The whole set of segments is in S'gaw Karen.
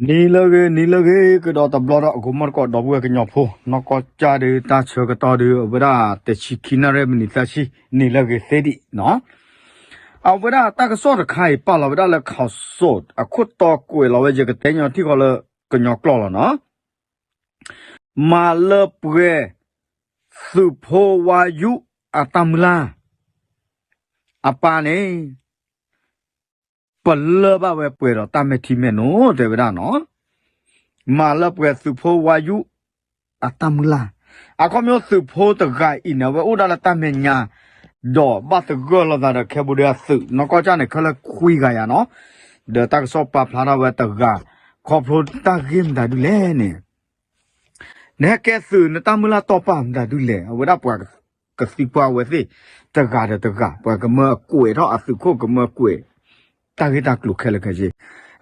နံၤလၢအဂ့ၤ နံၤလၢအဂ့ၤ ကဒီးတဘျီဒီး အကိမီၢ်တကိး ဒီပုၢ်ဝဲၢ်ကညီဖိ နီၢ်ကီၢ်ကၢ်ဒုး တၢ်ဆၢကတီၢ်ဒုး အဝဲဒၣ် တဆံခံနၣ်ရံၣ် မံးနံးသၢဆံ နံၤလၢအဂ့ၤသ့ဒံးနီၤ. အဝဲဒၣ်တၢ်ကစီၣ်တခါအံၤ ပာ်လီၤဝဲဒၣ်လၢ ခီၣ်စိး အခိၣ်တီကွဲးလီၤဝဲ ယကတဲညီထံၣ်ဃီလၢ ကညီကျိာ်လီၤနီၤ. မၤလၢပှဲၤ သုးဖိဝါယူၣ်အတၢ်မုၢ်လၢ် အပၢ်န့ၣ် ပလၢၢ်ဘၣ်ဝဲပှဲၤဒီးတၢ်မဲာ်ထံမဲာ်နိ တဲဝဲဒၣ်နီၤ. မၤလၢပှဲၤသုးဖိဝါယူၣ်အတၢ်မုၢ်လၢ်, အခီပညီသုးဖိတဂၤအံၤန့ၣ် အဝဲအိၣ်ဒၣ်လၢတၢ်မဲာ်ညါ ဒီးဘၣ်သဂၢၢ်လိာ်သးဒီး Cambodia သုး နီၢ်ကီၢ်ကၢ်န့ၣ် ခဲလၢာ်ခွံဂၤယၤနီၤ. ဒီးတၢ်ကစီၣ်ပာ်ဖျါထီၣ်ဝဲတဂၤ ခီဖျိတၢ်ဂ့ၢ်မတၤဒုလဲၣ်န့ၣ် နဟဲကဲသုး နတၢ်မုၢ်လၢ်တီၢ်ပာ်မတၤဒုလဲၣ်. အဝဲဒၣ်ပှၤကသံကွၢ်အဝဲသ့ၣ် တဂၤဒီးတဂၤ ပှၤကမၢအကွဲးထီၣ်အသုးခိၣ် ကမၢကွဲး တၢ်ဂ့ၢ်တၢ်ကျိၤခဲလၢာ်ခဲဆ့.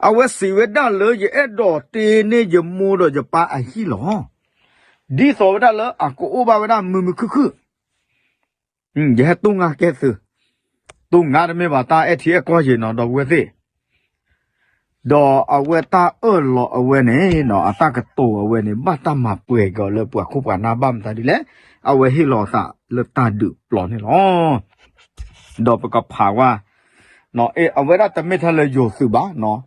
အဝဲစံးဝဲဒၣ်လၢ ယအဲၣ်ဒိးတ့န့ၢ်ယမိၢ်ဒီးယပၢ်အဟံၣ်လီၤ. ဒ်သိးဝဲဒၣ်လၢအကအိၣ်ဘၣ်ဝဲဒၣ်မုာ်မုာ်ခုၣ်ခုၣ် ယဟဲတူၢ်ငါကဲသုး, တူၢ်ငါတမ့ၢ်ဘၣ် တၢ်အဲၣ်ထံအဲၣ်ကီၢ်ယံၤနီၤ ဒီပုၢ်ဝဲၢ်သ့ၣ်. ဒီးအဝဲတၢ်အၢၣ်လီၤအဝဲန့ၣ်နီၤ အတၢ်ကတိၤအဝဲန့ၣ် ဘၣ်တၢ်မၤပှဲၤကီၤလၢပှၤခိၣ်ပှၤနၢ်ဘၣ်မတၤဒ်လဲၣ်. အဝဲဟ့ၣ်လီၤအသးလၢတၢ်ဒုးပျီန့ၣ်လီၤ. ဒီးပကဖးဝဲ အဝဲဒၣ်တမ့ၢ်ထဲလၢယိၤသုးဘၣ်နီၤ,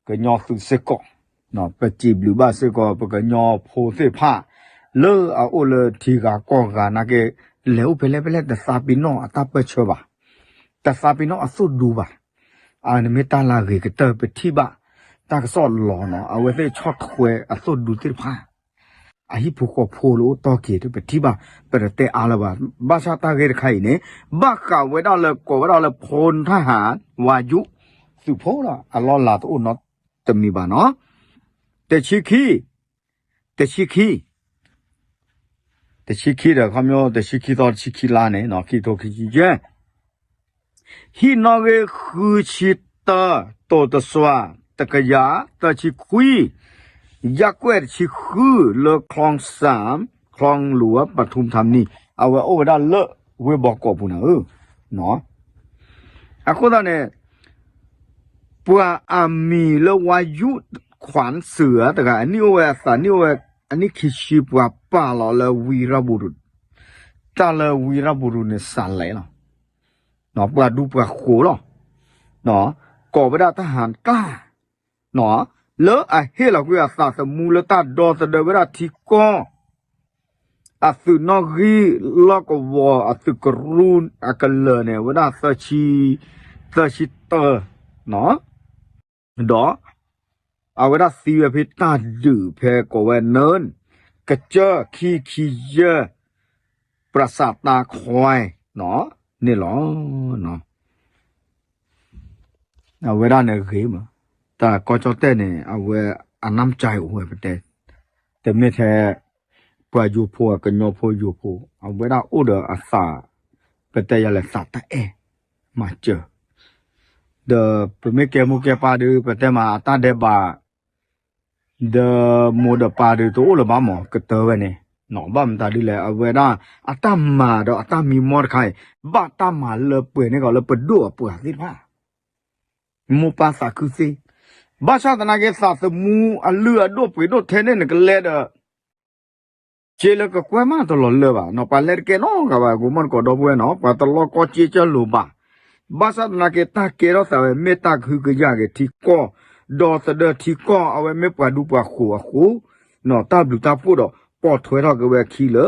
ကညီသုးစ့ၢ်ကီး, ပစံးဘျုးဘၣ်စ့ၢ်ကီး ပကညီဖိသ့ၣ်တဖၣ် လၢအအိၣ်လၢထံဂၤကီၢ်ဂၤနာ်က့ လဲၤအိၣ်ဖဲလဲၣ်ဖဲလဲၣ် တသးပ့ၤနီၣ်အတၢ်ပၢၢ်ဆၢဘၣ်, တသးပ့ၤနီၣ်အသိၣ်ဒူဘၣ်. အန့ၣ်မ့ၢ်တၢ်လၢအဂ့ၤကတၢၢ် ပထံၣ်ဘၣ် တၢ်ကစီၣ်လီၤနီၤ အဝဲသ့ၣ်ဆီၣ်ထွဲအသိၣ်ဒူသ့ၣ်တဖၣ် အဟံၣ်ဖိဃီဖိလၢအိၣ်တီၢ်က့ၤတပထံၣ်ဘၣ် ပတတဲအါလၢၤဘၣ်. ဘၣ်ဆၣ်တၢ်ဂ့ၢ်တခါအံၤန့ၣ် ဘၣ်ဃးဝဲဒၣ်လၢကိးဝဲဒၣ်လၢ ဖိထၣ်ဟၣ် ဝါယူၣ် သုးဖိလီၤ အလီၢ်လၤတအိၣ်နီတမံၤဘၣ်နီၤ. တဆံခံ, တဆံခံ, တဆံခံဒီးခီပညီ တဆံခံသီ တဆံခံလါန့ၣ် ခံကထိခံဆံယဲၢ် ဟံၣ်နီၣ်ဂံၢ်ဃုဆံတၢ တိၤတစွၤ တကယၤ သၢဆံခွံ ယၢ်ကွဲၢ်တဆံဃု လၢ คลองสาม คลองหลวง ปทุมธานี အဝဲအိၣ်ဝဲဒၣ်လၢဝ့ၢ်ဘီကီးပူၤနၤဧၢ. အဃိသတးန့ၣ် ပှၤအမံၤလၢ ဝါယူၣ်ခွၣ်စၢၤ တဂၤ အနံၣ်အိၣ်ဝဲအသးနံၣ်အိၣ်ဝဲ အနံၣ်ခံဆံ ပှၤပာ်လီၤလၢ ဝံရဘူရူး, တၢ်လၢ ဝံရဘူရူး န့ၣ် စးလဲလီၤ ပှၤဒူပှၤဃိၤလီၤ. ကိးဝဲဒၣ်တၢ်ဟးကျါ လၢအဟ့ၣ်လီၤကွံာ်အသးသမူလၢတၢ်ဒီသဒၢဝဲဒၣ်ထံကီၢ် အသုးနီၣ်ဂံၢ်လီၢ်ကဝီၤ အသုးကရူၢ်အကလၢၤန့ၣ် ဝဲဒၣ် သၢဆံတၢ ဒီး အဝဲဒၣ်သံဝဲဖဲတၢ်ဒုးဖဲကိးဝဲ နၢၣ် ကစၢၢ် ခံခံယဲၢ် ပြစးတာခွဲ န့ၣ်လီၤ. အဝဲဒၣ်န့ၣ်ဂ့ၤမး, တၢ်ကီၢ်ကၠီၣ်တဲၣ်န့ၣ် အဝဲအနၢ်မစၢ်အိၣ်ဝဲပတဲ, တမ့ၢ်ထဲ ပှၤယိၤဖိ အကညီဖိယိၤဖိ အဝဲဒၣ်အိၣ်ဒီးအသး ပတဲယၤလဲၣ် သးတအဲၣ်မၤစၢၤ ဒီးပမ့ၢ်ကဲမိၢ်ကဲပၢ်ဒီး ပတဲမးအတၢ်ဒဲးဘး ဒီးမိၢ်ဒီးပၢ်ဒီးတအိၣ်လၢၤဘၣ်မး ကတၢၢ်ဝဲန့ၣ်, ဘၣ်မတၤဒ်လဲၣ် အဝဲဒၣ်အတၢ်မၤဒီးအတၢ်မံမီၢ်တခါအံၤ ဘၣ်တၢ်မၤလၢပှဲၤန့ၢ်ကီးလၢပဒိၣ်အပှၤသ့ၣ်တဖၣ် မိၢ်ပၢ်သးခုသ့, ဘၣ်ဆၣ်သနာ်က့ သးသမူအလုၢ်အဒိၣ်ပှ့ၤဒိၣ်ထဲန့ၣ် နကလဲၤဒီး စ့လၢကကွဲမးတလီၤလၢဘၣ်နီၤ, ပှၤလဲၤတကဲနီတဂၤဘၣ် ကိးမီၢ်တကိးဒီပုၢ်ဝဲၢ်နီၤ, ပှၤတလီၢ်ကီစ့ကၢလိၤဘၣ်. ဘၣ်ဆၣ်သနာ်က့ တၢ်ကဲထီၣ်သးဝဲ မ့ၢ်တၢ်ကဟုကယာ်က့ၤထံကီၢ်, ဒီသဒၢထံကီၢ် အဝဲမ့ၢ်ပှၤဒူပှၤဃိၤအဃိ, တၢ်ဘျုးတၢ်ဖှိၣ်ဒီး ပိာ်ထွဲထီၣ်က့ၤဝဲအခံလၢ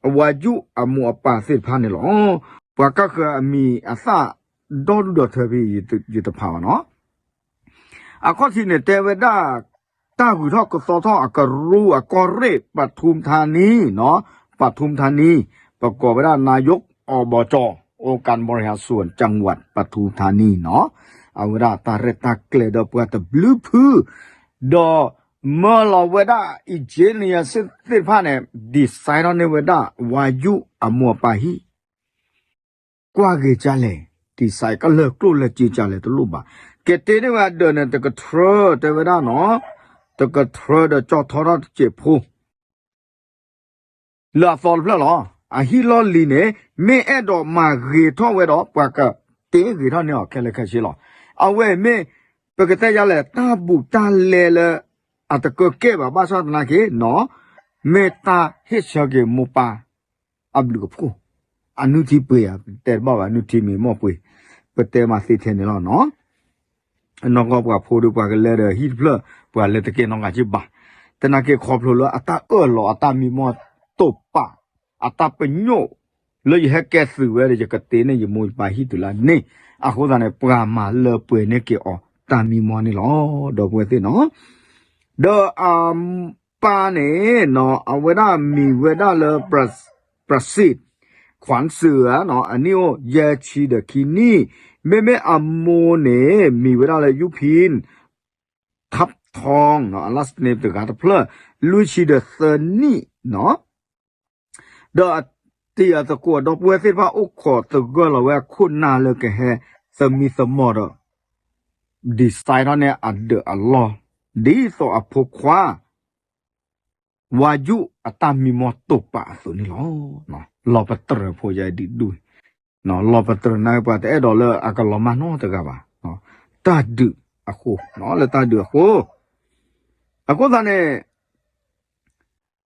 အဝါယူၣ်အမိၢ်အပၢ်သ့ၣ်တဖၣ်န့ၣ်လီၤ. ပှၤကၢ်ဃၢၤအမံၤအသၣ် ဒီဒူၣ်ဒီထၢဖဲ ယတဖးဘၣ်နီၤ. အခီၣ်ထံးန့ၣ်တဲဝဲဒၣ် တၢ်ဂုၤထီၣ်ကသီထီၣ်အကရူၢ်အကီၢ်ရ့ၣ် ပထူမထါနံနီၤ, ပထူမထါနံ, ပကိးဝဲဒၣ် นายกอบจ องค์การบริหารส่วนจังหวัดปทุมธานีနီၤ, အဝဲဒၣ်တၢ်ရဲၣ်တၢ်ကျဲၤဒီးပှၤတဘျုးဖု ဒီးမၢလီၤဝဲဒၣ် engineer သ့ၣ်တဖၣ်န့ၣ် design ထီၣ်န့ၢ်ဝဲဒၣ် ဝါယုၣ်အမိၢ်အပၢ်ဟံၣ် ကွၢ်ဂ့ၤကလဲၣ်, design ကလၢာ်ကျိၣ်လၢာ်စ့ကလဲၣ်တလိၣ်ဘၣ်. က့ၤတ့န့ၢ်ဝဲအဒၢးန့ၣ် တကထြၢတဲဝဲဒၣ်နီၤ, တကထြၢဒီးကၠီထီထီၣ်တစဲးဖိ လၢအသီတဖျၢၣ်လီၤ. အဟံၣ်လီၢ်လံၤန့ၣ် မ့ၢ်အဲၣ်ဒိးမၤဂ့ၤထီၣ်ဝဲဒီး ပှၤကတ့ဂ့ၤထီၣ်န့ၢ်အီၤခဲလၢာ်ခဲဆ့လီၤ. အဝဲမ့ၢ် ပကတဲယၤလဲၣ် တၢ်ဘူးတၢ်လဲလၢ အတကၢကဲဘၣ် ဘၣ်ဆၣ်သနာ်က့နီၤ မ့ၢ်တၢ်ဟ့ၣ်ဆၢက့ၤမိၢ်ပၢ်အဘျုးအဖှိၣ်, အနုၢ်ထံပှ့ၤဧါ, တဲတဘၣ်ဘၣ် နုၢ်ထံမ့ၢ်မီၢ်ပှ့ၤ, ပတဲမးသ့ထဲန့ၣ်လီၤနီၤ. နီၢ်ကီၢ်ပှၤဖိဒီးပှၤကလဲၤဒီးဟံၣ်တဖျၢၣ် ပှၤလဲၤတကဲနီတဂၤက့ဘၣ်. သနာ်က့ခီဖျိလၢအတၢ်အၢၣ်လီၤ အတၢ်မံမီၢ်တိာ်ပာ် အတၢ်ပညိၣ် လၢယဟဲကဲသုးဝဲဒီး ယကတ့န့ၢ်ယမိၢ်ယပၢ်ဟံၣ်တုၤလၢန့ၣ်, အဃိသတးန့ၣ် ပှၤမၤလၢပှဲၤန့ၢ်က့ၤအီၤတၢ်မံမီၢ်န့ၣ်လီၤ. ဒီပုၢ်ဝဲၢ်သ့ၣ်နီၤ, ဒီးအပၢ်န့ၣ်နီၤ အဝဲဒၣ်မံၤဝဲဒၣ်လၢ ပြစံး ခွၣ်စၢၤဧါနီၤ အနံၣ်အိၣ်ယဲၢ်ဆံဒီးခံနံၣ်, မ့မ့ၢ်အမိၢ်န့ၣ် မံၤဝဲဒၣ်လၢ ယူဖံၣ် ထးထီၣ်နီၤ အ last name တဂၤတဖျၢၣ် လွံၢ်ဆံဒီးသၢနံၣ်နီၤ, ဒီးအတံၤအသကိးဒီပုၢ်ဝဲၢ်သ့ၣ်တဖၣ်အိၣ်ခိးသဂၢၢ်လီၤဝဲအခိၣ်နၢ်လၢကဟဲသမံသမိးဒီး decide ထီၣ်န့ၢ်အဒၢးအလီၢ် ဒ်သိးအဖိခွါ ဝါယူၣ်အတၢ်မံမီၢ်တိာ်ပာ်အသိးန့ၣ်လီၤ. လီၤပတြၢၤဖိယဲဒ်ဒူၣ်, လီၤပတြၢၤနာ်က့ပှၤတအဲၣ်ဒိးလၢအကလီၤမၢ်နီတဂၤဘၣ်, တၢ်ဒုးအဃိ, လၢတၢ်ဒုးအဃိ, အဃိသတးန့ၣ်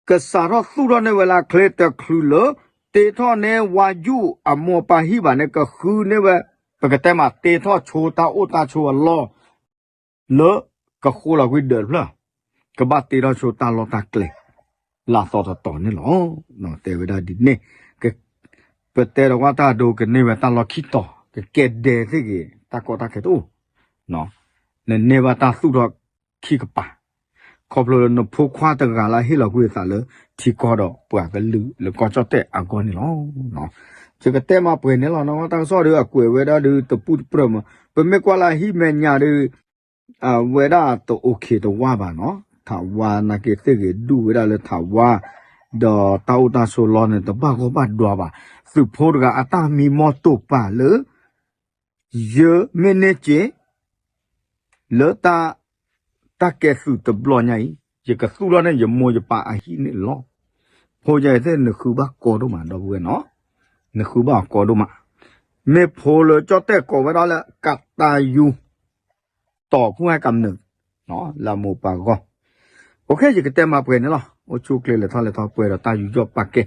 ကစးထီၣ်သူၣ်ထီၣ်န့ၢ်ဝဲလၢအချ့တချုးလၢ တ့ထီၣ်န့ၢ်ဝါယူၣ်အမိၢ်အပၢ်ဟံၣ်ဘၣ်န့ၣ် ကဃုန့ၢ်ဝဲ, ပကတဲမးတ့ထီၣ်ဆိတၢ်အိၣ်တၢ်ဆိးအလီၢ် လၢကဃိလီၤကွံာ်ဒၢးတဖျၢၣ်, ကဘၣ်တ့ထီၣ်ဆိတၢ်လီၢ်တၢ်ကျဲ လၢအသီတတီၤန့ၣ်လီၤ. တဲဝဲဒၣ်ဒ်န့ၣ်, ပတဲဒီးကွၢ်တၢ်ဒိကန့ၢ်ဝဲတၢ်လီၢ်ခံတီၤ, ကကဲဒဲးသ့ၣ်ဂ့ၤ တၢ်ကီတၢ်ခဲတအိၣ်, နန့ၢ်ဘၣ်တၢ်သူၣ်ထီၣ်ခံကပၤ, ခီဖျိလၢနဖိခွါတဂၤလၢဟ့ၣ်လီၤကွံာ်အသးလၢထံကီၢ်ဒီးပှၤကလုာ်လၢကီၢ်ကၠီၣ်တဲၣ်အဂီၢ်န့ၣ်လီၤ. ယကတဲမးပှဲၤန့ၣ်လီၤ, တၢ်ကစီၣ်ဒီးအကွဲးဝဲဒၣ်ဒီးတပူၤတပြၢၢ်မး, ပမ့ၢ်ကွၢ်လၢအဟံၣ်မဲာ်ညါဒီး အဝဲဒၣ်တအိၣ်ခ့တဝါဘၣ်နီၤ, ထးဝါနာ်က့သ့ၣ်ဂ့ၤဒူၣ်ဝဲဒၣ်လၢထးဝါ, ဒီးတၢ်အိၣ်တၢ်ဆိးလီၢ်န့ၣ် တဘၣ်ဂီၢ်ဘၣ်ဒွါဘၣ်, သုးဖိတဂၤအတၢ်မံမီၢ်တိာ်ပာ်လၢ ယမ့ၢ်န့ၢ်က့ၤ လၢ တၢ်ကဲသုးတဘျီညါအံၤ, ယကသူၣ်ထီၣ်န့ၢ်ယမိၢ်ယပၢ်အဟံၣ်န့ၣ်လီၤ. ဖိယဲသ့ၣ် နဃုဘၣ်ကီဒိၣ်မး ဒီပုၢ်ဝဲၢ်နီၤ, နဃုဘၣ်အီၤကီဒိၣ်မး, မ့ၢ်ဖိလၢကၠီၣ်တဲၣ်ကိးဝဲဒၣ်လၢကးတၢ်ယူၤ တီၤဖူဟဲကမျၢၢ် လၢအမိၢ်ပၢ်အဂီၢ်, အိၣ်ခ့ ယကတဲမးပှဲၤန့ၣ်လီၤ. အိၣ်ဆူၣ်အိၣ်ချ့လဲၤထီၣ်လဲၤထီပှဲၤဒီးတၢ်ယူးယီၣ်ပာ်ကဲ